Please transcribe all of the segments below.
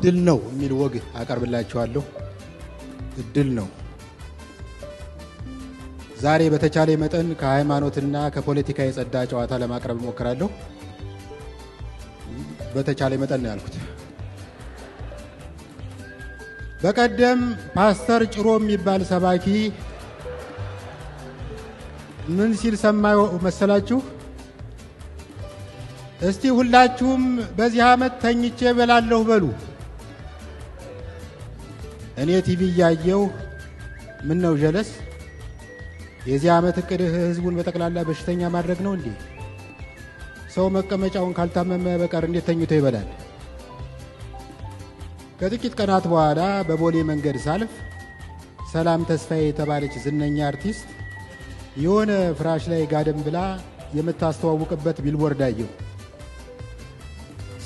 እድል ነው የሚል ወግ አቀርብላችኋለሁ። እድል ነው። ዛሬ በተቻለ መጠን ከሃይማኖትና ከፖለቲካ የጸዳ ጨዋታ ለማቅረብ እሞክራለሁ። በተቻለ መጠን ነው ያልኩት። በቀደም ፓስተር ጭሮ የሚባል ሰባኪ ምን ሲል ሰማሁ መሰላችሁ? እስቲ ሁላችሁም በዚህ ዓመት ተኝቼ እበላለሁ በሉ። እኔ ቲቪ እያየሁ ምን ነው ጀለስ፣ የዚህ ዓመት እቅድህ ህዝቡን በጠቅላላ በሽተኛ ማድረግ ነው እንዴ? ሰው መቀመጫውን ካልታመመ በቀር እንዴት ተኝቶ ይበላል? ከጥቂት ቀናት በኋላ በቦሌ መንገድ ሳልፍ ሰላም ተስፋዬ የተባለች ዝነኛ አርቲስት የሆነ ፍራሽ ላይ ጋደም ብላ የምታስተዋውቅበት ቢልቦርድ አየሁ።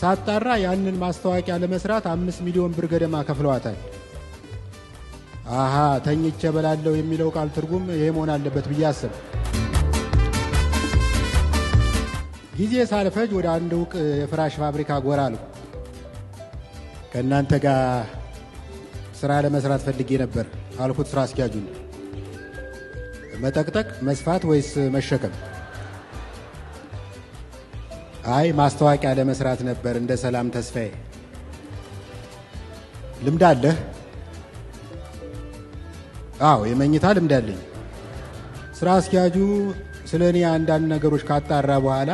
ሳጣራ ያንን ማስታወቂያ ለመስራት 5 ሚሊዮን ብር ገደማ ከፍለዋታል። አሃ፣ ተኝቼ እበላለሁ የሚለው ቃል ትርጉም ይሄ መሆን አለበት ብዬ አሰብኩ። ጊዜ ሳልፈጅ ወደ አንድ እውቅ የፍራሽ ፋብሪካ ጎራ አልኩ። ከእናንተ ጋር ስራ ለመስራት ፈልጌ ነበር አልኩት ስራ አስኪያጁን። መጠቅጠቅ፣ መስፋት ወይስ መሸከም? አይ፣ ማስታወቂያ ለመስራት ነበር እንደ ሰላም ተስፋዬ። ልምድ አለህ? አዎ፣ የመኝታ ልምድ አለኝ። ስራ አስኪያጁ ስለ እኔ አንዳንድ ነገሮች ካጣራ በኋላ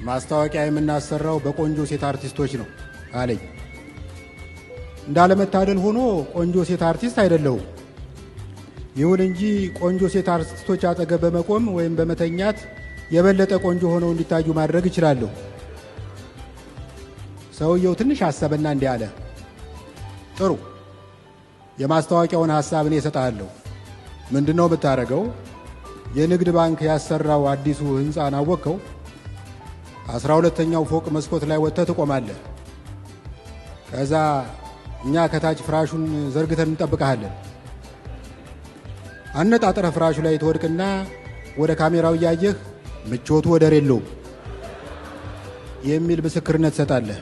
ማስታወቂያ የምናሰራው በቆንጆ ሴት አርቲስቶች ነው አለኝ። እንዳለመታደል ሆኖ ቆንጆ ሴት አርቲስት አይደለሁም። ይሁን እንጂ ቆንጆ ሴት አርቲስቶች አጠገብ በመቆም ወይም በመተኛት የበለጠ ቆንጆ ሆነው እንዲታዩ ማድረግ እችላለሁ። ሰውየው ትንሽ አሰበና እንዲህ አለ። ጥሩ፣ የማስታወቂያውን ሐሳብ እኔ እሰጥሃለሁ። ምንድነው የምታደርገው? የንግድ ባንክ ያሰራው አዲሱ ሕንፃን አወቅከው? 12ኛው ፎቅ መስኮት ላይ ወጥተህ ትቆማለህ። ከዛ እኛ ከታች ፍራሹን ዘርግተን እንጠብቅሃለን። አነጣጥረህ ፍራሹ ላይ ትወድቅና ወደ ካሜራው እያየህ ምቾቱ ወደር የለውም የሚል ምስክርነት ትሰጣለህ።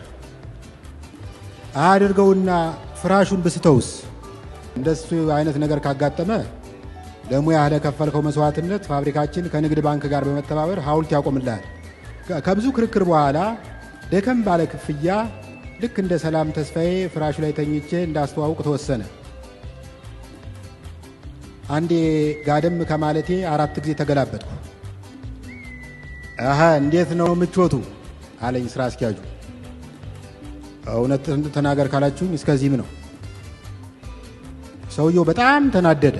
አድርገውና ፍራሹን ብስተውስ? እንደሱ አይነት ነገር ካጋጠመ ለሙያህ ለከፈልከው መስዋዕትነት ፋብሪካችን ከንግድ ባንክ ጋር በመተባበር ሐውልት ያቆምልሃል። ከብዙ ክርክር በኋላ ደከም ባለ ክፍያ ልክ እንደ ሰላም ተስፋዬ ፍራሹ ላይ ተኝቼ እንዳስተዋውቅ ተወሰነ። አንዴ ጋደም ከማለቴ አራት ጊዜ ተገላበጥኩ። አሀ፣ እንዴት ነው ምቾቱ አለኝ ስራ አስኪያጁ። እውነት ተናገር ካላችሁኝ እስከዚህም ነው። ሰውየው በጣም ተናደደ።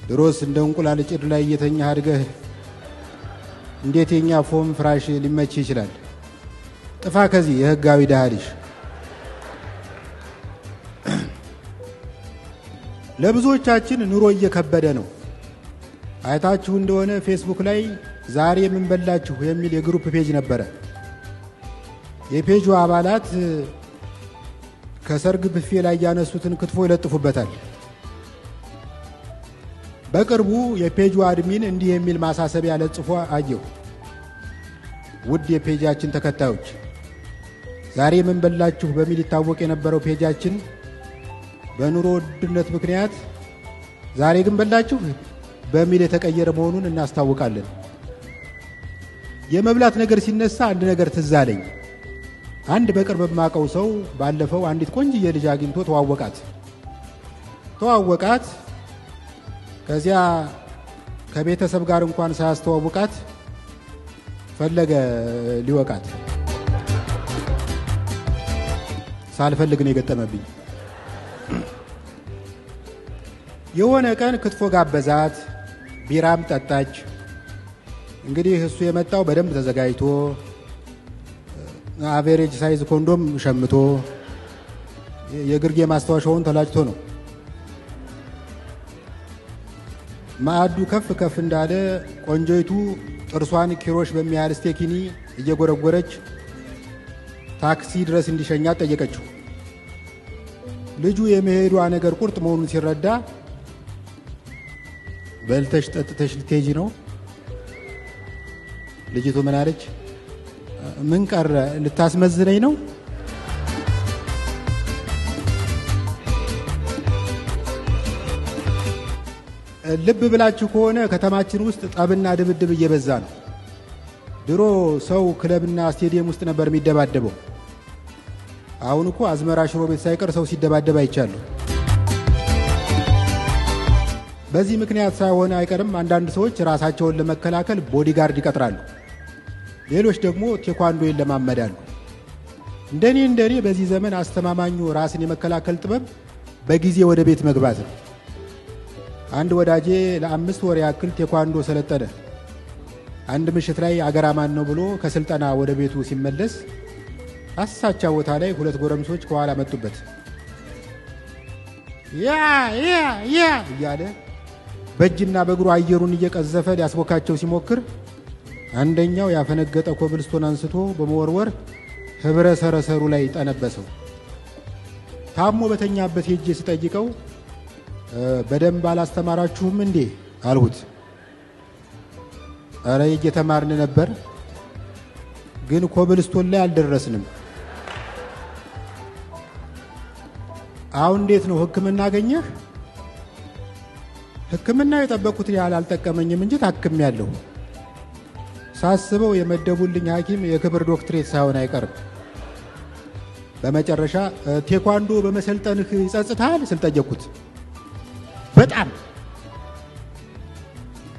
ድሮስ እንደ እንቁላል ጭድ ላይ እየተኛህ አድገህ እንዴት የኛ foam ፍራሽ ሊመችህ ይችላል? ጥፋ ከዚህ የህጋዊ ድሃ ልጅ። ለብዙዎቻችን ኑሮ እየከበደ ነው። አይታችሁ እንደሆነ ፌስቡክ ላይ ዛሬ ምን በላችሁ የሚል የ group page ነበረ። የፔጁ አባላት ከሰርግ ብፌ ላይ ያነሱትን ክትፎ ይለጥፉበታል። በቅርቡ የ page ኡ admin እንዲህ የሚል ማሳሰቢያ ለጥፎ አየሁ። ውድ የ page ኣችን ተከታዮች፣ ዛሬ ምን በላችሁ በሚል ይታወቅ የነበረው page ኣችን በኑሮ ውድነት ምክንያት ዛሬ ግን በላችሁ በሚል የተቀየረ መሆኑን እናስታውቃለን። የመብላት ነገር ሲነሳ አንድ ነገር ትዝ አለኝ። አንድ በቅርብ የማውቀው ሰው ባለፈው አንዲት ቆንጅዬ ልጅ አግኝቶ ተዋወቃት ተዋወቃት። ከዚያ ከቤተሰብ ጋር እንኳን ሳያስተዋውቃት ፈለገ ሊወቃት። ሳልፈልግ ነው የገጠመብኝ። የሆነ ቀን ክትፎ ጋበዛት፣ ቢራም ጠጣች። እንግዲህ እሱ የመጣው በደንብ ተዘጋጅቶ average size ኮንዶም ሸምቶ የግርጌ ማስታወሻውን ተላጭቶ ነው። ማዕዱ ከፍ ከፍ እንዳለ ቆንጆይቱ ጥርሷን ኪሮሽ በሚያህል ስቴኪኒ እየጎረጎረች ታክሲ ድረስ እንዲሸኛት ጠየቀችው። ልጁ የመሄዷ ነገር ቁርጥ መሆኑን ሲረዳ በልተሽ ጠጥተሽ ልትሄጂ ነው? ልጅቱ ምን አለች? ምን ቀረ? ልታስመዝነኝ ነው? ልብ ብላችሁ ከሆነ ከተማችን ውስጥ ጠብና ድብድብ እየበዛ ነው። ድሮ ሰው ክለብና ስቴዲየም ውስጥ ነበር የሚደባደበው። አሁን እኮ አዝመራ ሽሮ ቤት ሳይቀር ሰው ሲደባደብ አይቻለሁ። በዚህ ምክንያት ሳይሆን አይቀርም አንዳንድ ሰዎች ራሳቸውን ለመከላከል bodyguard ይቀጥራሉ። ሌሎች ደግሞ ቴኳንዶ ይለማመዳሉ። እንደኔ በዚህ ዘመን አስተማማኙ ራስን የመከላከል ጥበብ በጊዜ ወደ ቤት መግባት ነው። አንድ ወዳጄ ለ5 ወር ያክል ቴኳንዶ ሰለጠነ። አንድ ምሽት ላይ አገራማን ነው ብሎ ከስልጠና ወደ ቤቱ ሲመለስ አሳቻ ቦታ ላይ ሁለት ጎረምሶች ከኋላ መጡበት። ያ ያ ያ እያለ በእጅና በእግሩ አየሩን እየቀዘፈ ሊያስቦካቸው ሲሞክር አንደኛው ያፈነገጠ ኮብልስቶን አንስቶ በመወርወር ህብረ ሰረሰሩ ላይ ጠነበሰው። ታሞ በተኛበት ሄጄ ስጠይቀው በደንብ አላስተማራችሁም እንዴ አልሁት። አረ እየተማርን ነበር፣ ግን ኮብልስቶን ላይ አልደረስንም። አሁን እንዴት ነው ሕክምና አገኘህ? ሕክምና የጠበቅኩት ያህል አልጠቀመኝም እንጂ ታክሜያለሁ። ሳስበው የመደቡልኝ ሐኪም የክብር ዶክትሬት ሳይሆን አይቀርም። በመጨረሻ ቴኳንዶ በመሰልጠንህ ይጸጽትሃል ስል ጠየቅኩት። በጣም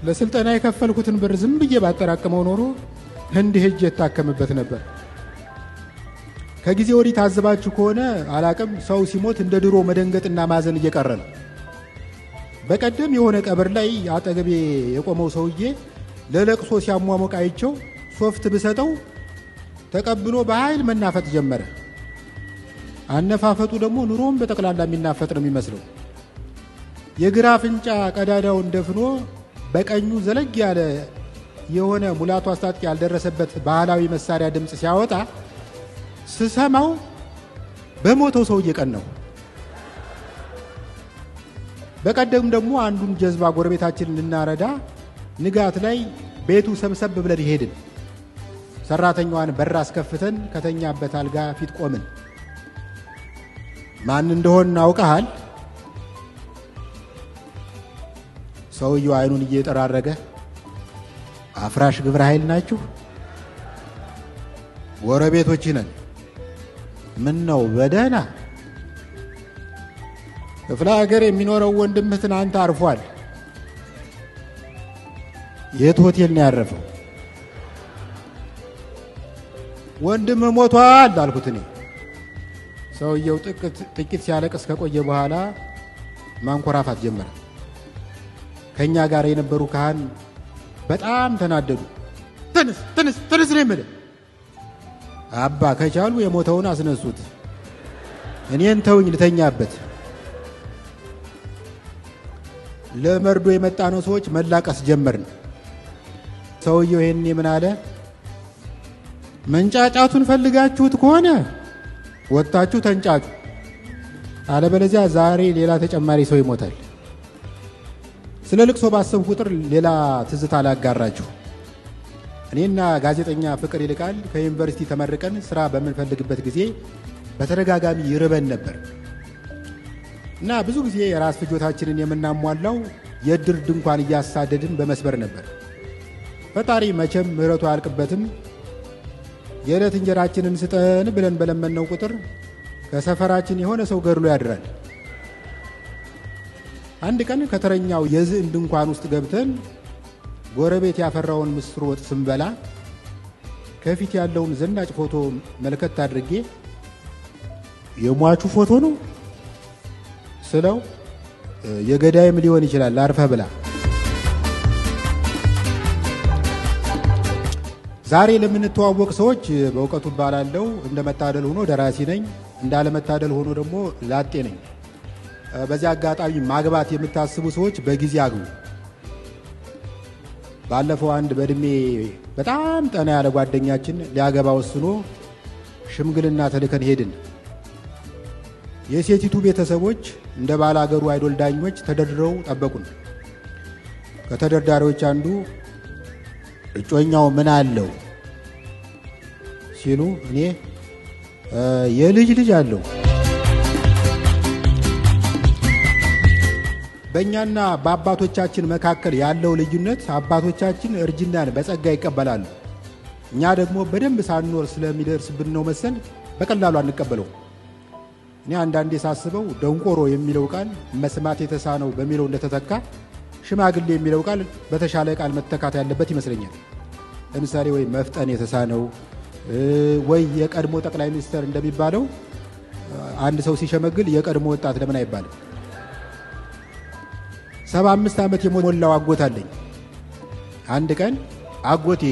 ለስልጠና የከፈልኩትን ብር ዝም ብዬ ባጠራቅመው ኖሮ ህንድ ሄጄ እታከምበት ነበር። ከጊዜ ወዲህ ታዝባችሁ ከሆነ አላቅም፣ ሰው ሲሞት እንደ ድሮ መደንገጥና ማዘን እየቀረ ነው። በቀደም የሆነ ቀብር ላይ አጠገቤ የቆመው ሰውዬ ለለቅሶ ሲያሟሞቅ አይቼው ሶፍት ብሰጠው ተቀብሎ በኃይል መናፈጥ ጀመረ። አነፋፈጡ ደግሞ ኑሮም በጠቅላላ የሚናፈጥ ነው የሚመስለው። የግራ አፍንጫ ቀዳዳውን ደፍኖ በቀኙ ዘለግ ያለ የሆነ ሙላቱ አስታጥቄ ያልደረሰበት ባህላዊ መሳሪያ ድምፅ ሲያወጣ ስሰማው በሞተው ሰውዬ ቀን ነው። በቀደም ደግሞ አንዱን ጀዝባ ጎረቤታችንን ልናረዳ ንጋት ላይ ቤቱ ሰብሰብ ብለን ሄድን። ሰራተኛዋን በር አስከፍተን ከተኛበት አልጋ ፊት ቆምን። ማን እንደሆን አውቀሃል? ሰውየው አይኑን እየጠራረገ አፍራሽ ግብረ ኃይል ናችሁ? ጎረቤቶች ነን። ምን ነው በደህና? ክፍለ ሀገር የሚኖረው ወንድምህ ትናንት አርፏል። የት ሆቴል ነው ያረፈው? ወንድምህ ሞቷል አልኩት እኔ። ሰውየው ጥቂት ሲያለቅስ ከቆየ በኋላ ማንኮራፋት ጀመረ። ከኛ ጋር የነበሩ ካህን በጣም ተናደዱ። ተነስ ተነስ ተነስ ነው የምልህ። አባ ከቻሉ የሞተውን አስነሱት፣ እኔን ተውኝ ልተኛበት። ለመርዶ የመጣነው ሰዎች መላቀስ ጀመርን። ሰውየው ይሄን ምን አለ? መንጫጫቱን ፈልጋችሁት ከሆነ ወጣችሁ ተንጫጩ፣ አለበለዚያ ዛሬ ሌላ ተጨማሪ ሰው ይሞታል። ስለ ልቅሶ ባሰብኩ ቁጥር ሌላ ትዝታ ላጋራችሁ። እኔና ጋዜጠኛ ፍቅር ይልቃል ከዩኒቨርሲቲ ተመርቀን ስራ በምንፈልግበት ጊዜ በተደጋጋሚ ይርበን ነበር እና ብዙ ጊዜ የራስ ፍጆታችንን የምናሟላው የእድር ድንኳን እያሳደድን በመስበር ነበር። ፈጣሪ መቼም ምሕረቱ አያልቅበትም። የዕለት እንጀራችንን ስጠን ብለን በለመነው ቁጥር ከሰፈራችን የሆነ ሰው ገድሎ ያድራል። አንድ ቀን ከተረኛው የዝዕን ድንኳን ውስጥ ገብተን ጎረቤት ያፈራውን ምስር ወጥ ስንበላ ከፊት ያለውን ዘናጭ ፎቶ መልከት አድርጌ የሟቹ ፎቶ ነው ስለው የገዳይም ሊሆን ይችላል፣ አርፈህ ብላ። ዛሬ ለምንተዋወቅ ሰዎች በእውቀቱ እባላለሁ። እንደመታደል ሆኖ ደራሲ ነኝ፣ እንዳለመታደል ሆኖ ደግሞ ላጤ ነኝ። በዚህ አጋጣሚ ማግባት የምታስቡ ሰዎች በጊዜ አግቡ። ባለፈው አንድ በእድሜ በጣም ጠና ያለ ጓደኛችን ሊያገባ ወስኖ ሽምግልና ተልከን ሄድን። የሴቲቱ ቤተሰቦች እንደ ባላገሩ አይዶል ዳኞች ተደርድረው ጠበቁን። ከተደርዳሪዎች አንዱ እጮኛው ምን አለው ሲሉ እኔ የልጅ ልጅ አለው። በእኛና በአባቶቻችን መካከል ያለው ልዩነት አባቶቻችን እርጅናን በጸጋ ይቀበላሉ። እኛ ደግሞ በደንብ ሳንኖር ስለሚደርስብን ነው መሰል በቀላሉ አንቀበለው። እኔ አንዳንዴ ሳስበው ደንቆሮ የሚለው ቃል መስማት የተሳነው በሚለው እንደተተካ ሽማግሌ የሚለው ቃል በተሻለ ቃል መተካት ያለበት ይመስለኛል። ለምሳሌ ወይ መፍጠን የተሳነው ወይ የቀድሞ ጠቅላይ ሚኒስትር እንደሚባለው አንድ ሰው ሲሸመግል የቀድሞ ወጣት ለምን አይባልም? 75 ዓመት የሞላው አጎት አለኝ። አንድ ቀን አጎቴ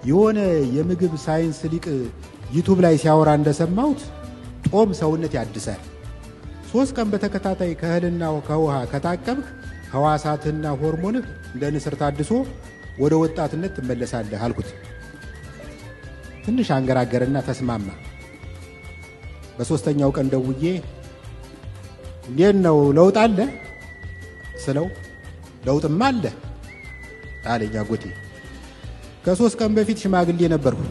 የሆነ የምግብ ሳይንስ ሊቅ ዩቲዩብ ላይ ሲያወራ እንደሰማሁት ጦም ሰውነት ያድሳል፣ 3 ቀን በተከታታይ ከእህልና ከውሃ ከታቀብክ ህዋሳትና ሆርሞንህ እንደ ንስር ታድሶ ወደ ወጣትነት ትመለሳለህ አልኩት። ትንሽ አንገራገረና ተስማማ። በሶስተኛው ቀን ደውዬ እንዴት ነው ለውጥ አለ ስለው ለውጥማ አለ አለኝ አጎቴ። ከ3 ቀን በፊት ሽማግሌ ነበርኩ።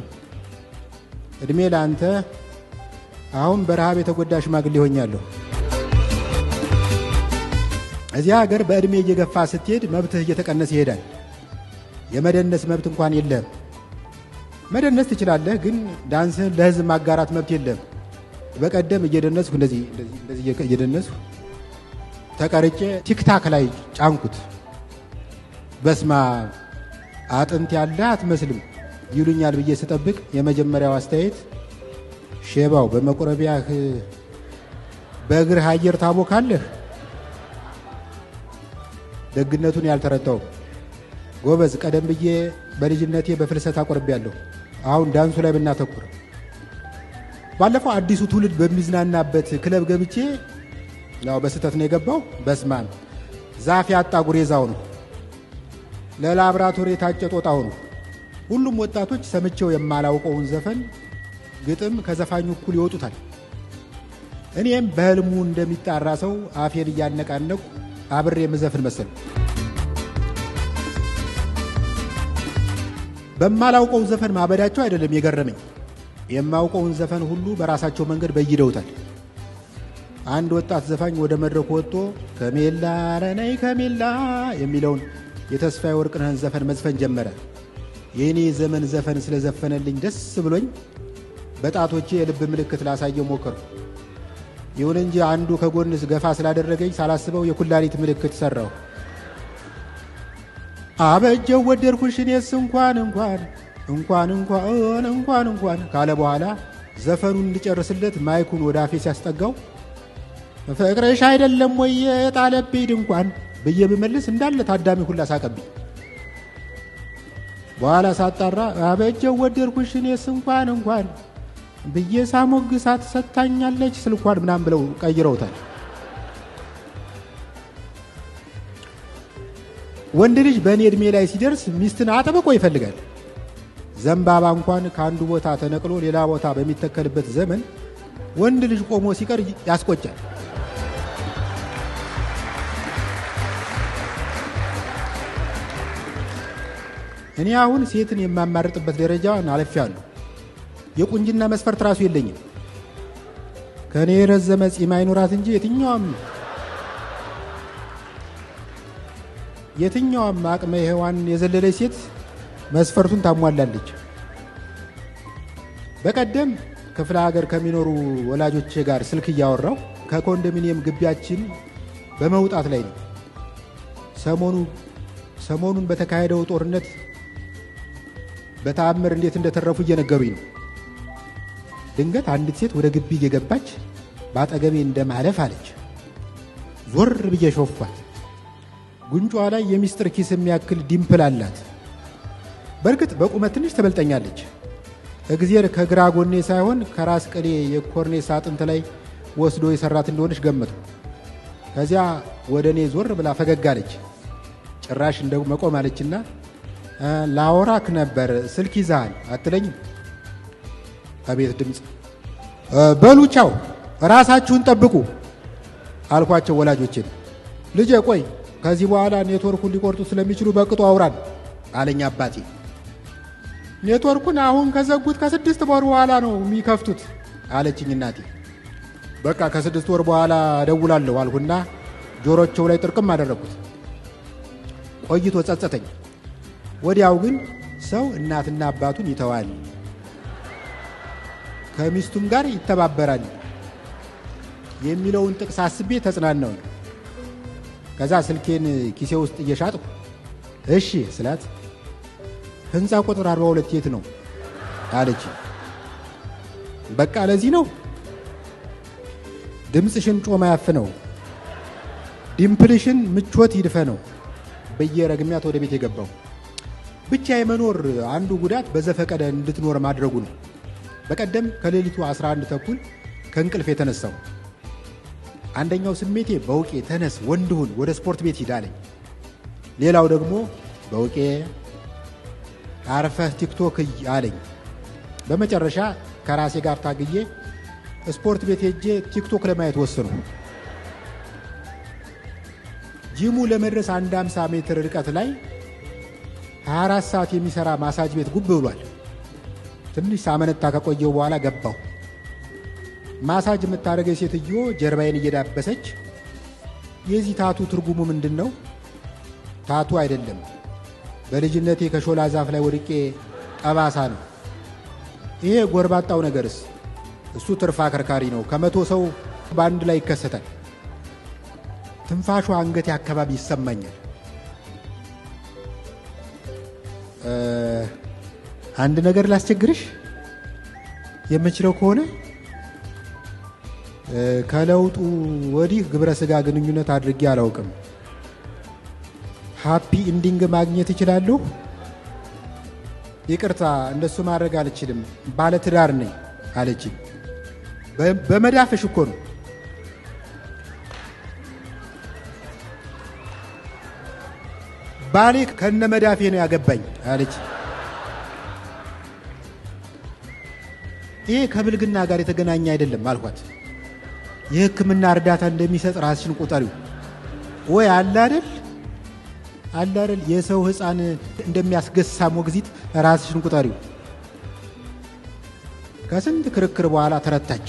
እድሜ ላንተ፣ አሁን በረሃብ የተጎዳ ሽማግሌ ሆኛለሁ። እዚህ ሀገር በእድሜ እየገፋ ስትሄድ መብትህ እየተቀነሰ ይሄዳል። የመደነስ መብት እንኳን የለህም። መደነስ ትችላለህ፣ ግን ዳንስህን ለህዝብ ማጋራት መብት የለህም። በቀደም እየደነስኩ እንደዚህ እንደዚህ እየደነስኩ ተቀርጬ ቲክታክ ላይ ጫንኩት። በስማ አጥንት ያለ አትመስልም ይሉኛል ብዬ ስጠብቅ የመጀመሪያው አስተያየት ሼባው በመቁረቢያህ በእግርህ አየር ታቦካለህ። ደግነቱን ያልተረዳው ጎበዝ፣ ቀደም ብዬ በልጅነቴ በፍልሰታ ቆርቤያለሁ። አሁን ዳንሱ ላይ ብናተኩር። ባለፈው አዲሱ ትውልድ በሚዝናናበት ክለብ ገብቼ ያው በስተት ነው የገባው። በስማም ዛፍ ያጣ ጉሬዛው ነው፣ ለላብራቶሪ የታጨ ጦጣው ነው። ሁሉም ወጣቶች ሰምቼው የማላውቀውን ዘፈን ግጥም ከዘፋኙ እኩል ይወጡታል። እኔም በህልሙ እንደሚጣራ ሰው አፌን እያነቃነቁ አብሬ መዘፍን መሰል። በማላውቀው ዘፈን ማበዳቸው አይደለም የገረመኝ፣ የማውቀውን ዘፈን ሁሉ በራሳቸው መንገድ በይደውታል። አንድ ወጣት ዘፋኝ ወደ መድረኩ ወጥቶ ከሜላ ረነይ ከሜላ የሚለውን የተስፋዬ ወርቅነህን ዘፈን መዝፈን ጀመረ። የኔ ዘመን ዘፈን ስለዘፈነልኝ ደስ ብሎኝ በጣቶቼ የልብ ምልክት ላሳየው ሞከርኩ። ይሁን እንጂ አንዱ ከጎን ገፋ ስላደረገኝ ሳላስበው የኩላሊት ምልክት ሰራሁ። አበጀው ወደድኩሽ እኔስ እንኳን እንኳን እንኳን እንኳን እንኳን እንኳን ካለ በኋላ ዘፈኑን እንዲጨርስለት ማይኩን ወደ አፌ ሲያስጠጋው ፍቅርሽ አይደለም ወይ የጣለብኝ ድንኳን ብዬ ብመልስ እንዳለ ታዳሚ ሁላ ሳቀብኝ። በኋላ ሳጣራ አበጀው ወደድኩሽ እኔስ እንኳን እንኳን ብዬ ሳሞግሳት ሰጥታኛለች ስልኳን ምናምን ብለው ቀይረውታል። ወንድ ልጅ በእኔ እድሜ ላይ ሲደርስ ሚስትን አጥብቆ ይፈልጋል። ዘንባባ እንኳን ከአንዱ ቦታ ተነቅሎ ሌላ ቦታ በሚተከልበት ዘመን ወንድ ልጅ ቆሞ ሲቀር ያስቆጫል። እኔ አሁን ሴትን የማማርጥበት ደረጃን አልፌያለሁ። የቁንጅና መስፈርት ራሱ የለኝም። ከኔ የረዘመ ጺም አይኖራት እንጂ የትኛዋም አቅመ ሔዋን የዘለለች ሴት መስፈርቱን ታሟላለች። በቀደም ክፍለ ሀገር ከሚኖሩ ወላጆቼ ጋር ስልክ እያወራሁ ከኮንዶሚኒየም ግቢያችን በመውጣት ላይ ነው። ሰሞኑን በተካሄደው ጦርነት በተአምር እንዴት እንደተረፉ እየነገሩኝ ነው። ድንገት አንዲት ሴት ወደ ግቢ እየገባች ባጠገቤ እንደማለፍ አለች። ዞር ብዬ ሾፍኳት። ጉንጯ ላይ የሚስጥር ኪስ የሚያክል dimple አላት። በእርግጥ በቁመት ትንሽ ትበልጠኛለች። እግዜር ከግራ ጎኔ ሳይሆን ከራስ ቅሌ የኮርኔስ አጥንት ላይ ወስዶ የሰራት እንደሆነች ገመትኩ። ከዚያ ወደ እኔ ዞር ብላ ፈገግ አለች። ጭራሽ እንደ መቆም አለችና ላወራክ ነበር ስልክ ይዘሃል አትለኝም? አቤት ድምፅ! በሉ ቻው፣ ራሳችሁን ጠብቁ አልኳቸው ወላጆቼን። ልጄ ቆይ፣ ከዚህ በኋላ ኔትወርኩን ሊቆርጡ ስለሚችሉ በቅጡ አውራን አለኝ አባቴ። ኔትወርኩን አሁን ከዘጉት ከ6 ወር በኋላ ነው የሚከፍቱት አለችኝ እናቴ። በቃ ከ6 ወር በኋላ እደውላለሁ አልሁና ጆሮቸው ላይ ጥርቅም አደረግኩት። ቆይቶ ጸጸተኝ። ወዲያው ግን ሰው እናትና አባቱን ይተዋል፣ ከሚስቱም ጋር ይተባበራል የሚለውን ጥቅስ አስቤ ተጽናናሁኝ። ከዛ ስልኬን ኪሴ ውስጥ እየሻጥኩ እሺ ስላት ህንፃ ቁጥር 42 የት ነው አለች። በቃ ለዚህ ነው ድምፅሽን ጮማ ያፍነው፣ dimple ሽን ምቾት ይድፈነው ብዬ ረግሚያት ወደ ቤት የገባው። ብቻ የመኖር አንዱ ጉዳት በዘፈቀደ እንድትኖር ማድረጉ ነው። በቀደም ከሌሊቱ 11:30 ከእንቅልፍ የተነሳው አንደኛው ስሜቴ በውቄ ተነስ ወንድ ሁን ወደ ስፖርት ቤት ሂድ አለኝ። ሌላው ደግሞ በውቄ አርፈህ ቲክቶክ አለኝ። በመጨረሻ ከራሴ ጋር ታግዬ ስፖርት ቤት ሄጄ ቲክቶክ ለማየት ወሰንኩ። ጂሙ ለመድረስ 150 ሜትር ርቀት ላይ 24 ሰዓት የሚሰራ ማሳጅ ቤት ጉብ ብሏል። ትንሽ ሳመነታ ከቆየው በኋላ ገባሁ። ማሳጅ የምታደርገው ሴትዮ ጀርባዬን እየዳበሰች የዚህ tattoo ትርጉሙ ምንድን ነው? Tattoo አይደለም፣ በልጅነቴ ከሾላ ዛፍ ላይ ወድቄ ጠባሳ ነው። ይሄ ጎርባጣው ነገርስ? እሱ ትርፍ አከርካሪ ነው። ከ100 ሰው በአንድ ላይ ይከሰታል። ትንፋሿ አንገቴ አካባቢ ይሰማኛል። አንድ ነገር ላስቸግርሽ የምችለው ከሆነ ከለውጡ ወዲህ ግብረ ስጋ ግንኙነት አድርጌ አላውቅም። Happy ending ማግኘት እችላለሁ? ይቅርታ እንደሱ ማድረግ አልችልም፣ ባለትዳር ነኝ አለችኝ። በመዳፍሽ እኮ ነው። ባሌ ከነ መዳፌ ነው ያገባኝ አለች። ይሄ ከብልግና ጋር የተገናኘ አይደለም አልኳት። የሕክምና እርዳታ እንደሚሰጥ ራስሽን ቁጠሪው። ወይ አለ አይደል አለ አይደል የሰው ሕፃን እንደሚያስገሳ ሞግዚት ራስሽን ቁጠሪው። ከስንት ክርክር በኋላ ተረታች።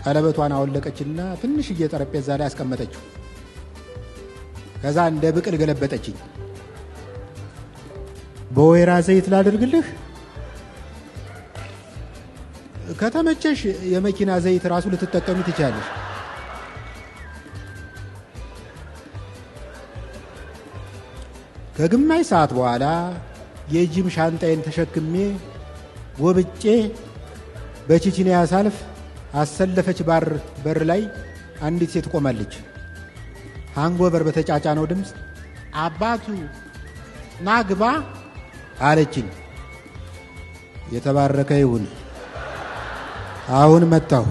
ቀለበቷን አወለቀችና ትንሽዬ ጠረጴዛ ላይ አስቀመጠችው። ከዛ እንደ ብቅል ገለበጠችኝ። በወይራ ዘይት ላድርግልህ? ከተመቸሽ የመኪና ዘይት ራሱ ልትጠቀሚ ትችያለሽ። ከግማሽ ሰዓት በኋላ የጂም ሻንጣዬን ተሸክሜ ጎብጬ በቺቺኒያ ሳልፍ አሰለፈች ባር በር ላይ አንዲት ሴት ቆማለች። Hangover በተጫጫነው ድምፅ አባቱ ናግባ አለችኝ። የተባረከ ይሁን። አሁን መጣሁ።